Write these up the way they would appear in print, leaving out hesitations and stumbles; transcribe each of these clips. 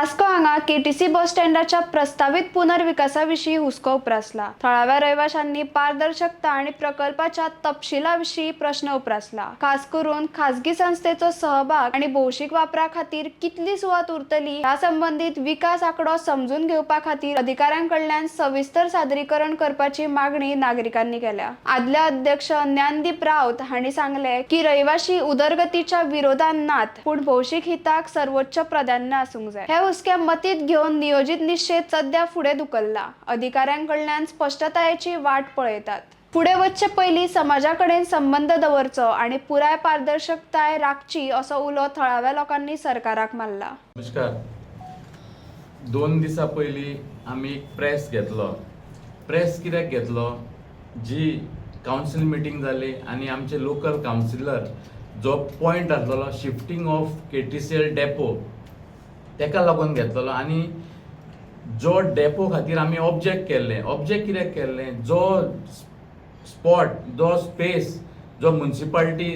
वास्को हांगा केटीसी बस स्टँडाच्या प्रस्तावीत पुनर्विकासा विशीं हुस्को उप्रासला. थळाव्या रहिवाशांनी पारदर्शकता आनी प्रकल्पाच्या तपशिला विशीं प्रश्न उप्रासला. खास करून खाजगी संस्थेचो सहभाग आनी भौशीक वापरा खातीर कितली सुवात उरतली ह्या संबंदीत विकास आंकडो समजून घेवपा खातीर अधिकाऱ्यां कडल्यान सविस्तर सादरीकरण करपाची मागणी नागरिकांनी केल्या. आदले अध्यक्ष ज्ञानदीप राऊत हांणी सांगले की रहिवाशी उदरगतीच्या विरोधान नात, पूण भौशीक हिताक सर्वोच्च प्राधान्य आसूंक जाय. हे हुस्के मतीत घेवन नियोजीत निशेध सध्या फुडें धुकल्ला. अधिकाऱ्यां कडल्यान स्पश्टतायेची वाट पळयतात. फुडें वचचे पयलीं समाजा कडेन संबंद दवरचो आनी पुराय पारदर्शकताय राखची असो उलो थळाव्या लोकांनी सरकाराक मारला. नमस्कार. 2 दिसां पयलीं आमी एक प्रेस घेतलो. प्रेस कित्याक घेतलो? जी कावन्सील मिटींग जाली आनी आमचे लोकल कावन्सिलर जो पॉयंट आसलेलो, shifting of KTCL depot, तेका लागून घेतलेलो. आनी जो डेपो खातीर आमी ऑब्जेक्ट केल्लें. ऑब्जेक्ट कित्याक केल्लें? जो स्पॉट, जो स्पेस जो मुन्सिपाल्टी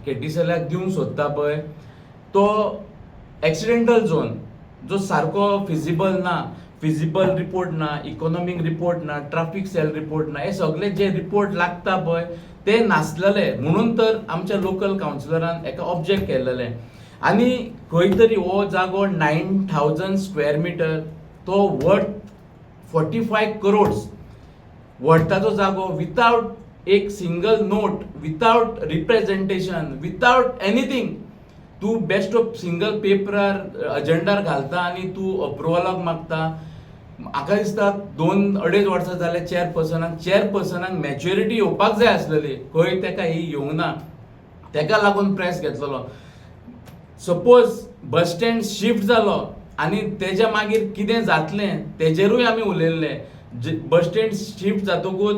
केटीसीएलाक दिवंक सोदता पळय, तो एक्सिडेंटल झोन, जो सारको फिजिबल ना, फिजिबल रिपोर्ट ना, इकॉनॉमीक रिपोर्ट ना, ट्राफीक सेल रिपोर्ट ना, हे सगळे जे रिपोर्ट लागता पळय ते नासलेले. म्हणून तर आमच्या लोकल कावन्सिलरान एका ऑब्जेक्ट केल्लेले. आनी खंय तरी हो जागो 9,000 स्क्वेअर मिटर, तो वर्थ 45 करोड्स वर्थाचो जागो, वितावट एक single note, without representation, without anything, तूं बेश्टो सिंगल पेपरार अजेंडार घालता आनी तूं अप्रुवलाक मागता. म्हाका दिसता 2-2.5 वर्सां जाले चेअरपर्सनाक. चेअरपर्सनाक मॅच्युरिटी येवपाक जाय आसलेली. खंय तेका ही येवंक ना. तेका लागून प्रेस घेतलेलो. सपोज बस स्टँड शिफ्ट जालो आनी तेज्या मागीर कितें जातलें तेजेरूय आमी उलयल्ले. बस स्टँड शिफ्ट जातकूच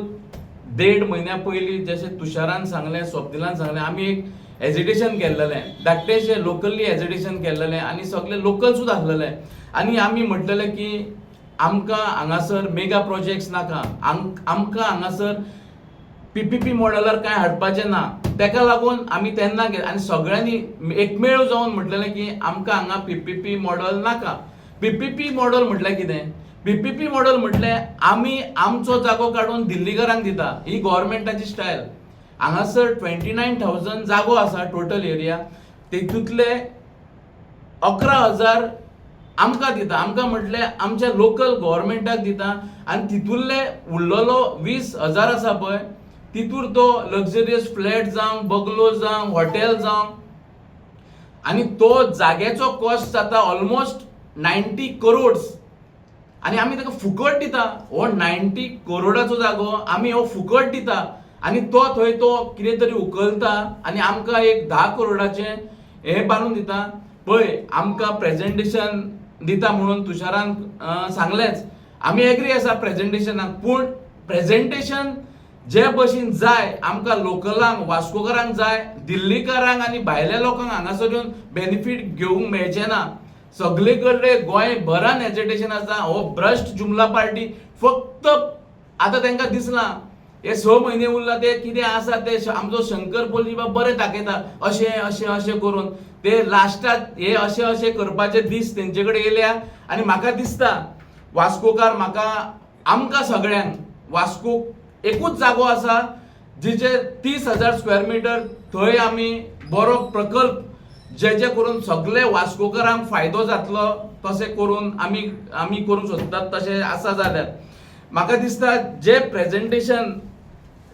1.5 म्हयन्या पयलीं, जशें तुषारान सांगलें, स्वप्निलान सांगलें, आमी एक एजिटेशन केल्लेलें, धाकटेशें लोकली एजिटेशन केल्लेलें आनी सगळे लोकल्सूच आसलेले. आनी आमी म्हटलेले की आमकां हांगासर मेगा प्रोजेक्ट्स नाका, आमकां हांगासर पीपीपी मॉडेलार कांय हाडपाचें ना. तेका लागून आमी तेन्ना आनी सगळ्यांनी एकमेळ जावन म्हटलेलें की आमकां हांगा पीपीपी मॉडल नाका. पीपीपी मॉडल म्हटल्यार कितें? पीपीपी मॉडल म्हटलें आमी आमचो जागो काडून दिल्लीकरांक दिता. ही गव्हर्मेंटाची स्टायल. हांगासर 29,000 जागो आसा टोटल एरिया, तेतूंतले 11,000 आमकां दिता. आमकां म्हटलें आमच्या लोकल गव्हर्मेंटाक दिता. आनी तितूंतले उरलेलो 20,000 आसा पळय, तितूर तो लक्झरियस फ्लॅट जावं, बंगलो जावं, हॉटेल जावं. आनी तो जाग्याचो कॉस्ट जाता ऑलमोस्ट 90 करोड्स आनी आमी ताका फुकट दिता. हो 90 करोडाचो जागो आमी हो फुकट दिता आनी तो थंय तो कितें तरी उखलता आनी आमकां एक 10 करोडाचें हें बांदून दिता. पळय, आमकां प्रेजेंटेशन दिता म्हणून तुषारान सांगलेंच. आमी एग्री आसा प्रेजेंटेशनाक, पूण प्रेजेंटेशन जे भशेन जाय आमकां लोकलांक, वास्कोकारांक जाय. दिल्लीकारांक आनी भायल्या लोकांक हांगासर येवन बेनिफीट घेवंक मेळचें ना. सगळे कडेन गोंयभरान एजिटेशन आसा. हो भ्रश्ट जुमला पार्टी फक्त आतां तांकां दिसलां हे 6 म्हयने उरला, ते कितें आसा ते आमचो शंकर पोलजी बाब बरें दाखयता. अशें अशें अशें करून ते लास्टाक हे अशें अशें करपाचे दीस तेंचे कडेन येयल्या. आनी म्हाका दिसता वास्कोकार, म्हाका आमकां सगळ्यांक वास्को एकूच जागो आसा जिचे 30,000 स्क्वेअर मिटर, थंय आमी बरो प्रकल्प जे जे करून सगळे वास्कोकारांक फायदो जातलो तशें करून आमी करूंक सोदतात. तशें आसा जाल्यार म्हाका दिसता जे प्रेजेंटेशन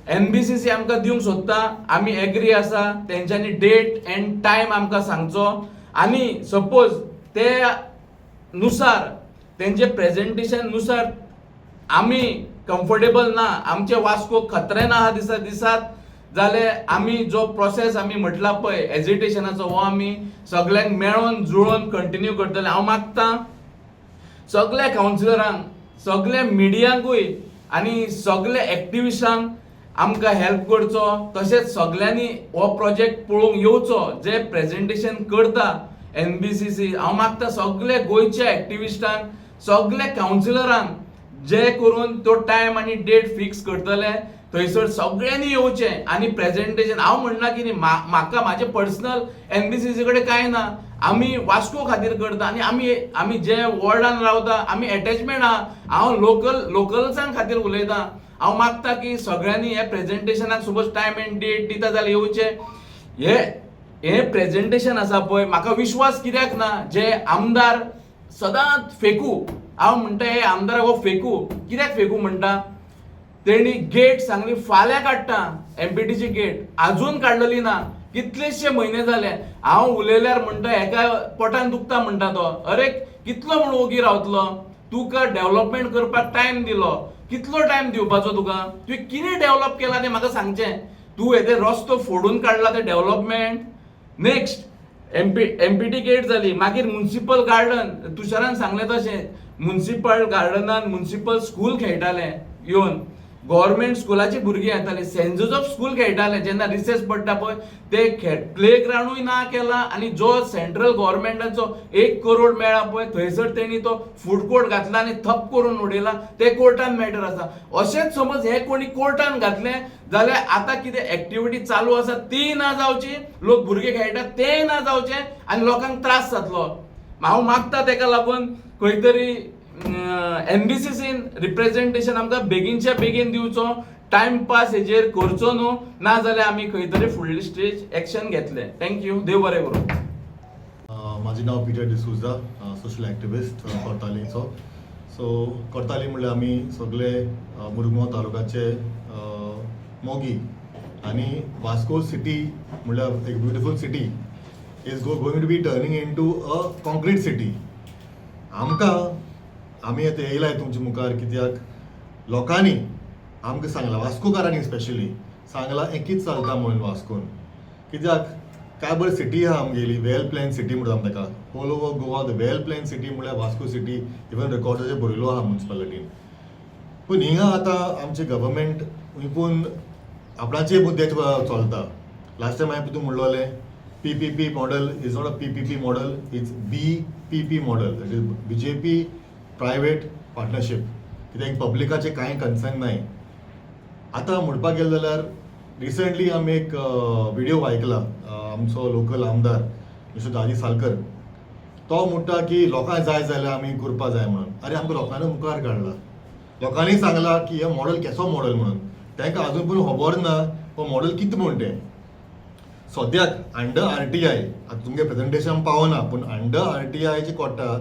एनबीसीसी आमकां दिवंक सोदता, आमी एग्री आसा. तेंच्यांनी डेट एंड टायम आमकां सांगचो आनी सपोज ते नुसार, तेंचे प्रेजेंटेशन नुसार आमी कम्फर्टेबल ना, आमचे वास्को खतरेन आहा दिसा दिसात जाल्यार आमी जो प्रोसेस आमी म्हटला पळय एजिटेशनाचो, हो आमी सगल्यांक मेळोन जुळोन कंटिन्यू करतले. हांव मागता सगल्या कावन्सिलरांक, सगल्या मिडियांकूय आनी सगल्या एक्टिविस्टांक आमकां हेल्प करचो. तशेंच सगल्यांनी हो प्रोजेक्ट पळोवंक येवचो जे प्रेजेंटेशन करता एनबीसीसी. हांव मागता सगल्या गोंयच्या एक्टिविस्टांक, सगल्या कावन्सिलरांक, जे करून तो टायम आनी डेट फिक्स करतले. थंयसर सगळ्यांनी येवचें आनी प्रेजेंटेशन. हांव म्हणना की न्ही, म्हाका म्हाजें पर्सनल एनबीसीसी कडेन कांय ना. आमी वास्को खातीर करता आनी आमी जे वॉर्डान रावता, आमी एटॅचमेंट आहा. हांव लोकल लोकल्सां खातीर उलयतां. हांव मागता की सगळ्यांनी हे प्रेजेंटेशनाक सपोज टायम एंड डेट दिता जाल्यार येवचें. हे हे प्रेजेंटेशन आसा पळय, म्हाका विश्वास कित्याक ना, जे आमदार सदांच फेकू. हांव म्हणटा, हे आमदार हो फेकू. कित्याक फेकू म्हणटा? तेणी गेट सांगली फाल्यां काडटा, एमपीटीची गेट अजून काडलेली ना, कितलेशे म्हयने जाले. हांव उलयल्यार म्हणटा, हेका पोटान दुखता म्हणटा तो. अरे, कितलो म्हूण ओगी रावतलो? तुका डेव्हलपमेंट करपाक टायम दिलो, कितलो टायम दिवपाचो तुका? तुवें कितें डेव्हलप केलां तें म्हाका सांगचें. तूं हेते रस्तो फोडून काडला तें डेव्हलपमेंट? नेक्स्ट, एमपीटी गेट जाली, मागीर म्युन्सिपल गार्डन. तुषारान सांगलें तशें, म्युन्सिपल गार्डनान म्युन्सिपल स्कूल खेळटाले येवन, गव्हर्मेंट स्कुलाची भुरगीं येताली, सेंट जोजफ स्कूल खेळटाले जेन्ना रिसेस पडटा पळय ते खेळ. प्ले ग्रावंडूय ना केला आनी जो सेंट्रल गव्हर्मेंटाचो 1 करोड मेळ्ळा पळय, थंयसर तेणी तो फूड कोर्ट घातला आनी थप करून उडयला. ते कोर्टान मॅटर आसा. अशेंच समज हे कोणी कोर्टान घातले जाल्यार आतां कितें एक्टिविटी चालू आसा ती ना जावची, लोक भुरगे खेळटात तेय ना जावचे आनी लोकांक त्रास जातलो. हांव मागता, तेका लागून खंय तरी एनबीसीसीन रिप्रेझेंटेशन आमकां बेगीनच्या बेगीन दिवचो, टायमपास हेजेर करचो न्हू. ना जाल्यार आमी खंय तरी फुडली स्टेज एक्शन घेतले. Thank you, देव बरें करूं. म्हाजें नांव पिटर डिसूजा, सोशल एक्टिविस्ट कोर्तालीचो. सो कोर्ताली म्हणल्यार आमी सगळे मुरगांव तालुकाचे मोगी आनी वास्को सिटी म्हणल्यार एक beautiful city is going to be turning into a concrete city. आमकां आमी आतां येयलाय तुमच्या मुखार कित्याक लोकांनी आमकां सांगलां, वास्कोकारांनी स्पेशली सांगलां, हें कितें चलता म्हणून वास्कोन. कित्याक काय बरी सिटी आहा आमगेली, वेल प्लॅन सिटी म्हणटा आमी ताका. Whole over Goa the well plan city म्हणल्यार वास्को सिटी. इवन रेकॉर्डाचेर बरयलो आहा म्युन्सिपालिटीन. पूण हिंगा आतां आमचें गव्हर्मेंट पूण आपणाचे मुद्द्याचेर चलता. लास्ट टायम हांवें तूं म्हणलोलें, PPP model is not a PPP model, it's BPP model, that is BJP private partnership. कित्याक पब्लिकाचें कांय कन्सर्न नाय. आतां म्हणपाक गेलें जाल्यार रिसंटली आमी एक विडियो आयकला, आमचो लोकल आमदार मिस्टर दादी सालकर, तो म्हणटा की लोकांक जाय जाल्यार आमी करपा जाय म्हणून. अरे, आमकां लोकांनी मुखार काडला, लोकांनी सांगला की हे मॉडल केसो मॉडल म्हणून. तांकां अजून पूण खबर ना हो मॉडल कितें म्हण तें. सद्याक अंडर आरटीआय, आतां तुमगे प्रेजेंटेशन पावना, पूण अंडर आरटीआयचे कोट्टा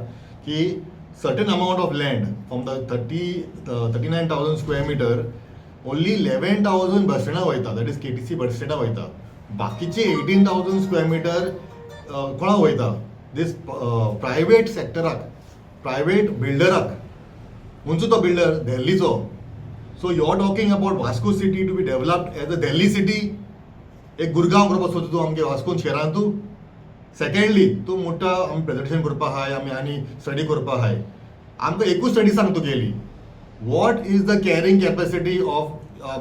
की certain amount of land from the 39,000 square meter, only 11,000 बस स्टँडा वयता, that is KTC बस स्टँडा वयता. बाकीचे 18,000 स्क्वेअर मिटर कोणाक वयता? दीस प्रायवेट सेक्टराक, प्रायवेट बिल्डराक. खंयचो तो builder? दिल्लीचो. So you are talking about Vasco city to be developed as a Delhi city. एक गुरगांव करपाक सोदता तूं आमगे वास्कोन शहरान तूं. सेकंडली, तूं म्हणटा आमी प्रेजेंटेशन करपा आहाय, आमी आनी स्टडी करपा आहाय. आमकां एकूच स्टडी सांग तुगेली, what is the carrying capacity of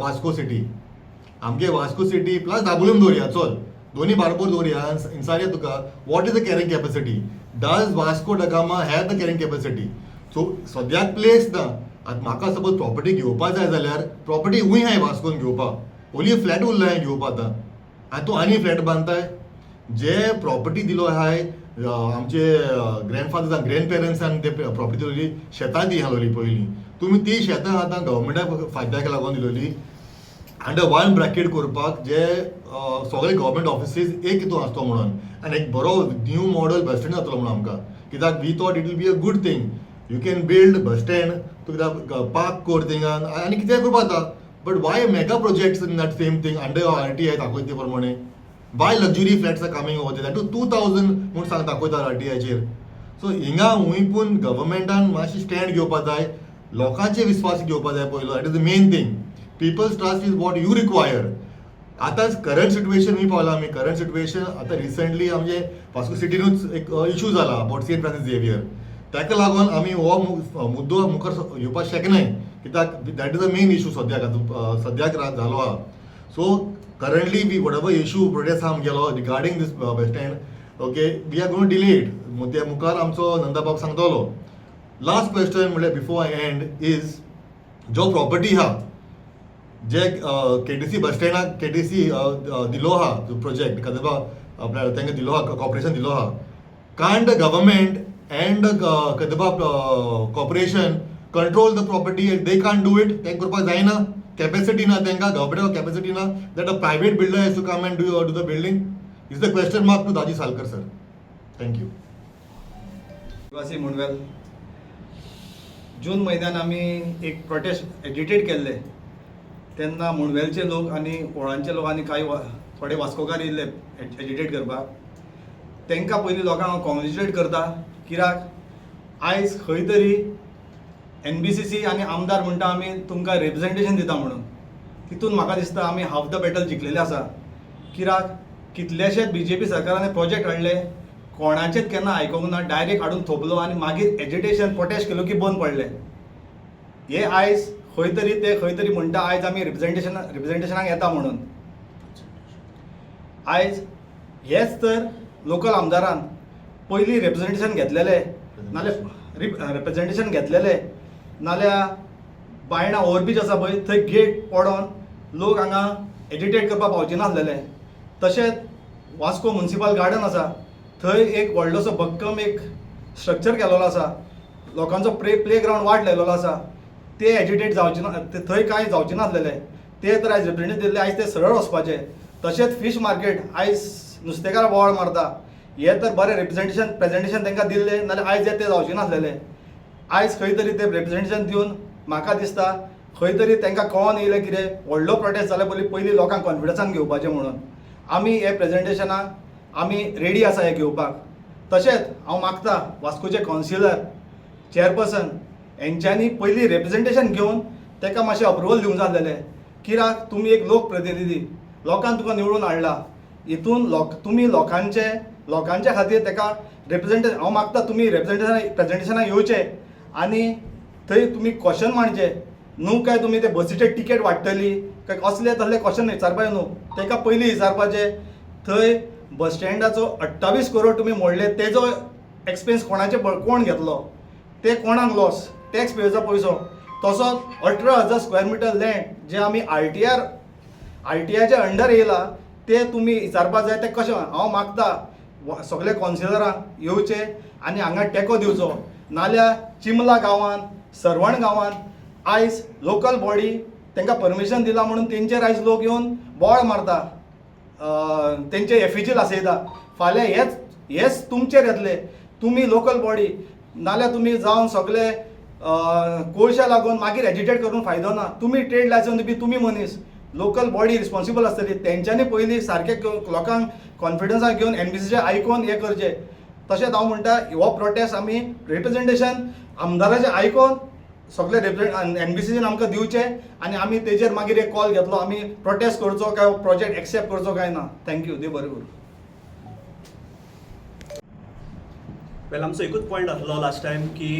Vasco city? आमगे वास्को सिटी प्लस दाबोलीम दवरया, चल दोनी बारबोर दवरया, विचारया तुका, what is the carrying capacity? Does Vasco da Gama have the carrying capacity? So सद्याक प्लेस ना. आतां म्हाका सपोज प्रॉपर्टी घेवपा जाय जाल्यार प्रॉपर्टी खंय आहाय वास्कोन घेवपाक? ओनली फ्लॅट उरला घेवपा आतां आनी तूं आनी फ्लॅट बांदताय. जे प्रॉपर्टी दिलो आहाय, आमचे ग्रँडफादर्सान, ग्रँड पेरंट्सान ते प्रॉपर्टी दिलोली, शेतां दी आसलोली पयलीं. तुमी ती शेतां आतां गव्हर्मेंटाक फायद्याक लागून दिलोली, अंडर वन ब्रॅकेट करपाक, जे सगळे गव्हर्मेंट ऑफिसीस एक हितून आसतो म्हणून आनी एक बरो न्यू मॉडल बस स्टँड जातलो म्हणून आमकां. कित्याक we thought it will be a good thing, you can build bus stand, तूं कित्याक पार्क कर थिंगा आनी कितें करपाक जाता. But why mega projects in that same thing under RTI दाखयता ते प्रमाणे? Why luxury flats are coming over that 2,000 म्हूण सांग दाखयता आरटीआयचेर? सो हिंगा हुंय पूण गव्हर्मेंटान मातशें स्टँड घेवपा जाय, लोकांचे विस्वास घेवपा जाय पयलो. That is the main thing. People's trust is what you require. आतां करंट सिट्युएशन खंय पावला आमी? करंट सिट्युएशन आतां रिसंटली आमचे वास्को सिटीनूच एक इशू जाला अबाउट सेंट फ्रांसीस झेवियर. ताका लागून आमी हो मुद्दो मुखार येवपाक शकनाय, कित्याक that is the main issue सद्याक आतां सद्याक जालो आहा. So currently we whatever issue protest आहा आमगेलो regarding this bus stand, okay, we are gonna delay it. ते मुखार आमचो नंदाबाब सांगतलो. लास्ट क्वेश्चन म्हणल्यार बिफोर I and is, जो प्रॉपर्टी आहा जे केटीसी बस स्टँडाक केटीसी दिलो आहा प्रोजेक्ट कदंबा आपल्या तांकां दिलो आहा, कॉर्पोरेशन दिलो आहा, can't the government and Kadamba corporation control the property? They can't do it? तेंकां करपाक जायना? कॅपॅसिटी ना तांकां? गव्हर्मेंटाक कॅपॅसिटी ना that a private builder has to come and do the building is the question mark to Daji Salkar sir. Thank you. निवासी मुणवेल, जून म्हयन्यान आमी एक प्रोटेस्ट एजिटेट केल्ले तेन्ना मुणवेलचे लोक आनी ओळांचे लोक आनी कांय थोडे वास्कोकार येयल्ले एजिटेट करपाक. तांकां पयलीं लोकांक हांव कॉंग्रेच्युलेट करता, कित्याक आयज खंय तरी एनबीसीसी आनी आमदार म्हणटा आमी तुमकां रिप्रेजेंटेशन दिता म्हणून. तितून म्हाका दिसता आमी हाफ the battle जिखलेले आसा, कित्याक कितलेशेच बीजेपी सरकारान प्रोजेक्ट हाडले, कोणाचेच केन्ना आयकूंक ना. डायरेक्ट हाडून थोपलो आनी मागीर एजिटेशन प्रोटेस्ट केलो की बंद पडले. हे आयज खंय तरी ते खंय तरी म्हणटा आयज आमी रिप्रेजेंटेशनाक येता म्हणून. आयज हेच तर लोकल आमदारान पयलीं रिप्रेजेंटेशन घेतलेले नाल्यार, रिप्रेजेंटेशन घेतलेले नाल्यार बायणा ओवरब्रीज आसा पळय, थंय गेट पडोन लोक हांगा एजिटेट करपाक पावचे नासलेले. तशेंच वास्को मुन्सिपल गार्डन आसा, थंय एक व्हडलोसो भक्कम एक स्ट्रक्चर केलेलो आसा, लोकांचो प्ले ग्रावंड वाट लायलेलो आसा. ते एजिटेट जावचे ना, थंय कांय जावचे नासलेले. ते तर आयज रिप्रेजेंट दिल्ले, आयज ते सरळ वचपाचे. तशेंच फीश मार्केट, आयज नुस्तेकारां बोवाळ मारता. हे तर बरें रिप्रेजेंटेशन प्रेजेंटेशन तांकां दिल्लें नाल्यार आयज हे ते जावचे नासलेले. आयज खंय तरी ते रिप्रेजेंटेशन दिवन म्हाका दिसता खंय तरी तांकां कळोन येयलें कितें व्हडलो प्रोटेस्ट जाल्यार पयलीं पयलीं लोकांक कॉन्फिडन्सान घेवपाचें म्हणून. आमी हे प्रेजेंटेशनाक आमी रेडी आसा हें घेवपाक. तशेंच हांव मागता वास्कोचे कावन्सिलर, चेअरपर्सन हेंच्यांनी पयलीं रिप्रेजेंटेशन घेवन ताका मातशें अप्रुवल दिवंक जाय आसलेलें, कित्याक तुमी एक लोकप्रतिनिधी, लोकान तुका निवडून हाडला. हितून लोक तुमी लोकांचे लोकांच्या खातीर ताका रिप्रेजेंटेशन, हांव मागता तुमी रिप्रेजेंटेशन प्रेजेंटेशनाक येवचें आनी थंय तुमी क्वेश्चन मांडचे न्हू. काय तुमी ते बसीचे टिकेट वाडटली काय असले तसले क्वेश्चन विचारपाचे न्हू. ताका पयलीं विचारपाचें, थंय बस स्टँडाचो 28 करोड तुमी मोडले, तेजो एक्सपेन्स कोणाचे कोण घेतलो, ते कोणाक लॉस, टॅक्स पेयरचो पयसो. तसोच 18,000 स्क्वेअर मिटर लँड जे आमी आरटीआर आरटीआयच्या अंडर येयला, ते तुमी विचारपा जाय ते कशें. हांव मागता सगळे कावन्सिलरांक येवचे आनी हांगा टेको दिवचो. नाल्यार चिमला गांवान, सर्वण गांवान आयज लोकल बॉडी तांकां परमिशन दिलां म्हणून तेंचेर आयज लोक येवन बोवाळ मारता, तेंचे एफिजी लासयता. फाल्यां हेच हेच तुमचेर येतले. तुमी लोकल बॉडी नाल्यार तुमी जावन सगळे कोळशा लागून मागीर एजिटेट करून फायदो ना. तुमी ट्रेड लायसन्स दिवपी तुमी मनीस, लोकल बॉडी रिस्पॉन्सिबल आसतली. तेंच्यांनी पयलीं सारकें लोकांक कॉन्फिडन्सान घेवन एनबीसीचे आयकोन हें करचें. तशेंच हांव म्हणटा, हो प्रोटेस्ट आमी रिप्रेजेंटेशन आमदाराचें आयकोन सगळे रिप्रेजेंट एनबीसीन आमकां दिवचें आनी आमी तेजेर मागीर एक कॉल घेतलो, आमी प्रोटेस्ट करचो काय प्रोजेक्ट एक्सेप्ट करचो काय ना. Thank you, देव बरें करूं. वेल, आमचो एकूच पॉयंट आसलो लास्ट टायम की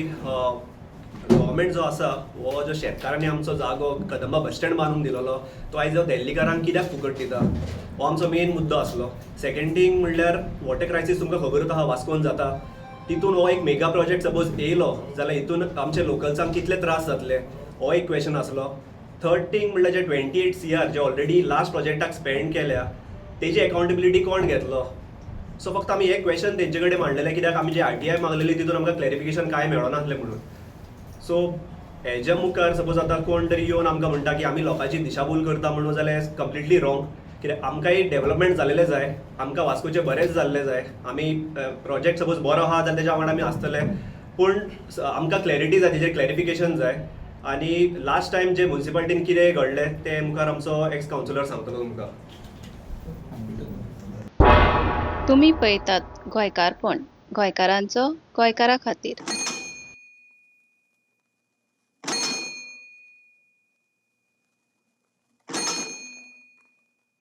गव्हर्मेंट जो आसा हो जो शेतकारांनी आमचो जागो कदंबा बस स्टँड बांदून दिलेलो, तो आयज जो दिल्लीकारांक कित्याक फुकट दिता, हो आमचो मेन मुद्दो आसलो. सेकंड थींग म्हणल्यार वॉटर क्रायसीस तुमकां खबरूच आहा वास्कोन जाता. तितून हो एक मेगा प्रोजेक्ट सपोज येयलो जाल्यार हितून आमचे लोकल्सांक कितले त्रास जातले, हो एक क्वेश्चन आसलो. थर्ड थींग म्हणल्यार जे 28 सीआर जे ऑलरेडी लास्ट प्रोजेक्टाक स्पेंड केल्या, तेजी अकाउंटेबिलिटी कोण घेतलो? सो फक्त आमी हे क्वेश्चन तेंचे कडेन मांडलेले, कित्याक आमी जे आरटीआय मागलेली तितून आमकां क्लॅरिफिकेशन कांय मेळनासलें म्हणून. सो हेज्या मुखार सपोज आतां कोण तरी येवन आमकां म्हणटा की आमी लोकांची दिशाभूल करता म्हणून जाल्यार कंप्लिटली रॉंग, कित्याक आमकांय डेव्हलपमेंट जालेलें जाय, आमकां वास्कोचें बरेंच जाल्लें जाय. आमी प्रोजेक्ट सपोज बरो आहा जाल्यार तेज्या वांगडा आमी आसतले, पूण आमकां क्लॅरिटी जाय, तेजेर क्लॅरिफिकेशन जाय. आनी लास्ट टायम जे मुन्सिपालिटीन कितें घडलें तें मुखार आमचो एक्स कावन्सिलर सांगतलो तुमकां. तुमी पळयतात गोंयकारपण, गोंयकारांचो गोंयकारा खातीर.